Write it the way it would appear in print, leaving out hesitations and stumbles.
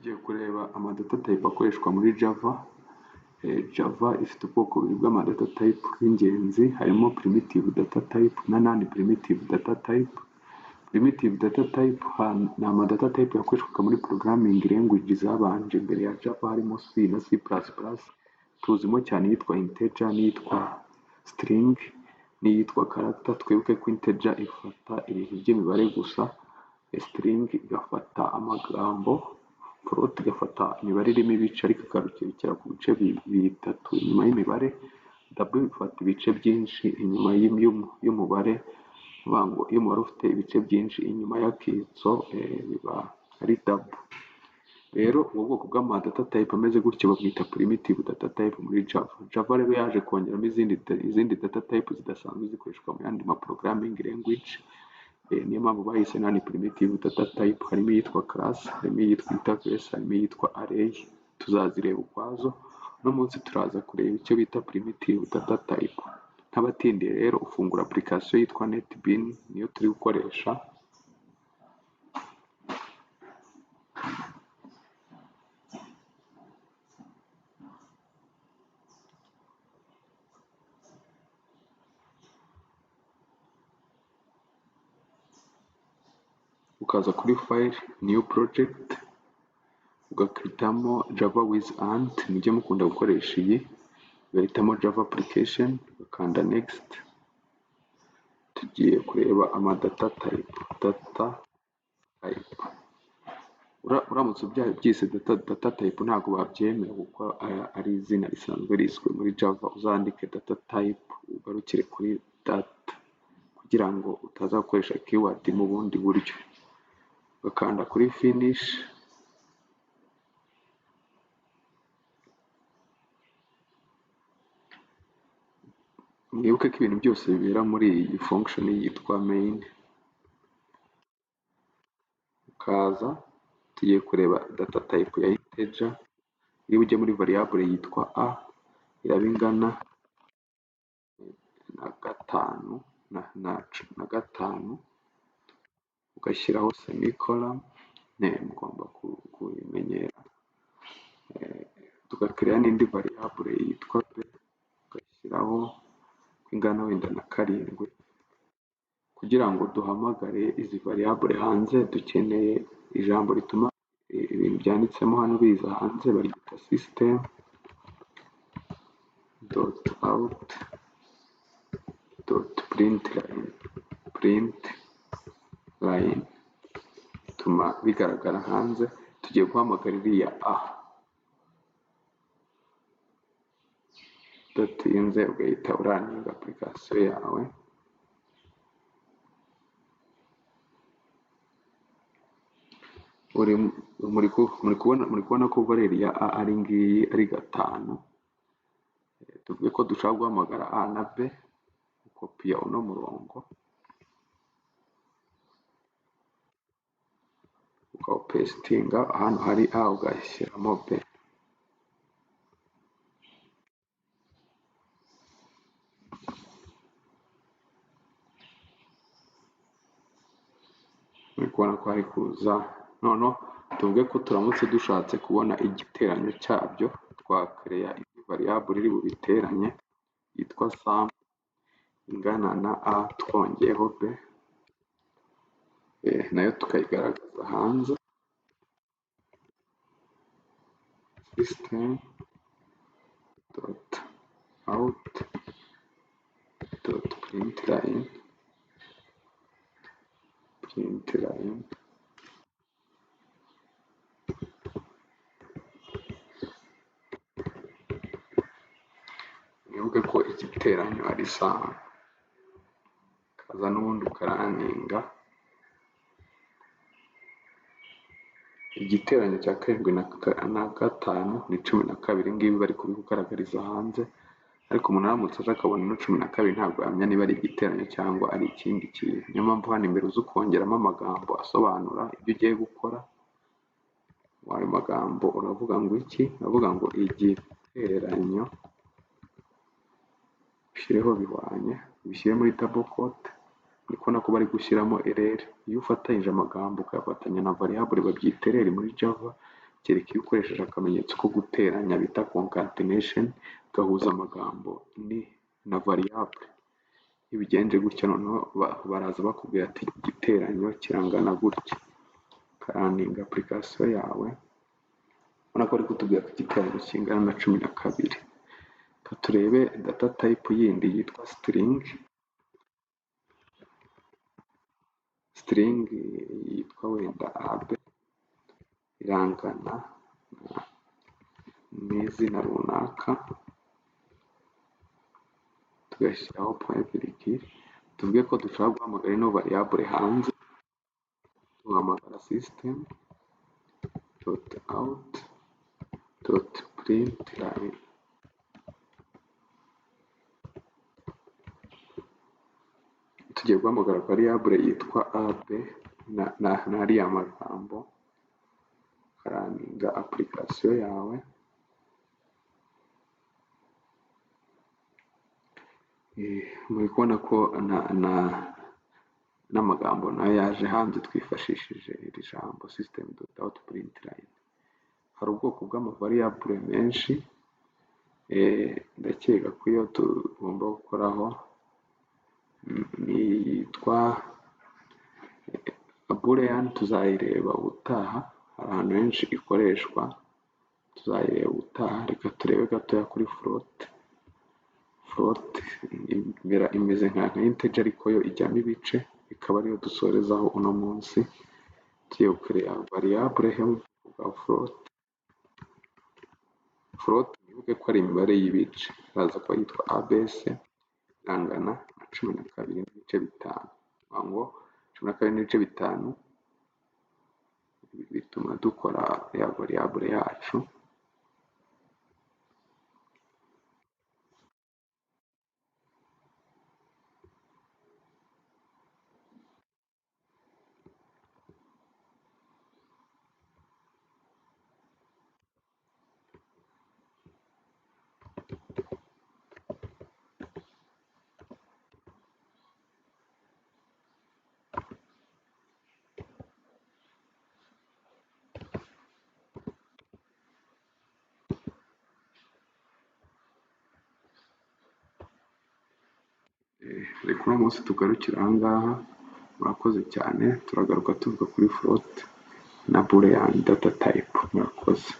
Tugiye kureba ama data type akoreshwa muri Java. Java ifite ubwoko bubiri bw'ama data type bw'ingenzi, harimo primitive data type na non primitive data type. Primitive data type ni ama data type yakoreshwaga muri programming language zabanje mbere ya Java, harimo C na C++. Tuzimo cyane iyitwa integer n'iyitwa string n'iyitwa character. Twibuke ko integer ifata ibintu by'imibare gusa, string igafata amagambo, float igafata imibare irimo ibice ariko ikarukira ku bice bitatu inyuma y'imibare, double ifata ibice byinshi inyuma y'umubare. Bivuga ngo iyo umubare ufite ibice byinshi inyuma y'akitso biba ari double. Rero ubu bwoko bw'ama data type ameze gutyo babwita primitive data type muri Java. Java rero yaje kongeramo izindi data type zidasanzwe zikoreshwa mu yandi ma programming language. Niyo mpamvu bahise non primitive data type. Harimo iyitwa class, harimo iyitwa interface, harimo iyitwa array, tuzazireba ukwazo. Uno munsi turaza kureba icyo bita primitive data type. Ntabatindiye rero, ufungura application yitwa NetBeans, niyo turi gukoresha. Ukaza kuri file, new project, ugahitamo Java with Ant, mujye mukunda gukoresha iyi, ugahitamo Java application, ugakanda next. Tugiye kureba ama data type. Data type uramutse ubyise data type ntabwo babyemera kuko ari izina risanzwe rizwi muri Java. Uzandike data type ugarukire kuri data kugira ngo utaza gukoresha keyword mu bundi buryo. Ugakanda kuri finish. Mwibuke ko ibintu byose bibera muri iyi function yitwa main. Ukaza, tugiye kureba data type ya integer. Iyo ujya muri variable yitwa a, iraba ingana na gatanu na gatanu, ugashyiraho semicolon. Mugomba kubimenyera. Tugakereya n'indi variable yitwa b, ugashyiraho ingana wenda na 7. Kugira ngo duhamagare izi variable hanze, dukeneye ijambo rituma ibintu byanditsemo hano biza hanze, baryita system dot out dot print line. Print line bituma bigaragara hanze. Tugiye guhamagara iriya a. Udatinze ugahita uraninga application yawe. Muri kubona ko valeur ya a ari ngiyi, ari 5. Tuvuge ko dushaka guhamagara a na b, ukopiya uno murongo ukawupesitinga ahantu hari a, ugashyiramo b. Muri kubona ko hari kuza. Noneho tuvuge ko turamutse dushatse kubona igiteranyo cyabyo, twakereya indi variable iri bubiteranye yitwa sum ingana na a twongeyeho b, nayo tukayigaragaza hanze. System dot out dot print line, print line. Mwibuke ko igiteranyo ari sum. Ukaza n'ubundi ukaraninga. Igiteranyo cya 7 na 5 ni 12. Ngibi bari kubikugaragariza hanze, ariko umuntu aramutse aje akabona ino 12 ntabwo yamenya niba ari igiteranyo cyangwa ari ikindi kintu. Niyo mpamvu hano imbere uza ukongeramo amagambo asobanura ibyo ugiye gukora. Ayo magambo uravuga ngo iki? Uravuga ngo igiteranyo, ushyireho bihwanye, ubishyire muri double quote. Uri kubona ko bari gushyiramo error. Iyo ufatanyije amagambo ukayafatanya na variable babyita error muri Java. Kereka iyo ukoresheje akamenyetso ko guteranya bita concatenation, gahuza amagambo ni na variable. Iyo ubigenje gutya noneho baraza bakubwira ati igiteranyo kirangana gutya. Ukarunninga application yawe, ubona ko bari kutubwira ko igiteranyo kingana na 12. Reka turebe data type yindi yitwa string. String yitwa wenda ab irangana n'izina runaka, tugashyiraho point virgule. Tuvuge ko dushobora guhamagara ino variable hanze, duhamagara system dot out dot print line. Tugiye guhamagara variable yitwa ab n'ariya magambo, ukarunninga application yawe. Muri kubona ko n'amagambo nayo yaje hanze twifashishije iri jambo system dot out print line. Hari ubwoko bw'amavariable menshi, ndakeka ko iyo tugomba gukoraho niyitwa boolean, tuzayireba ubutaha. Hari ahantu henshi ikoreshwa, tuzayireba ubutaha. Reka turebe gatoya kuri float. Float imeze nka integer ariko yo ijyamo ibice, ikaba ariyo dusorezaho uno munsi. Tugiye gukorea variable yo mu bwoko bwa float. Float mwibuke ko ari imibare y'ibice, iraza kuba yitwa abc irangana na 12.5. Ngo 12.5 bituma dukora ya variable yacu. Reka uno munsi tugarukire aha ngaha, murakoze cyane. Turagaruka tuvuga kuri float na boolean data type. Murakoze.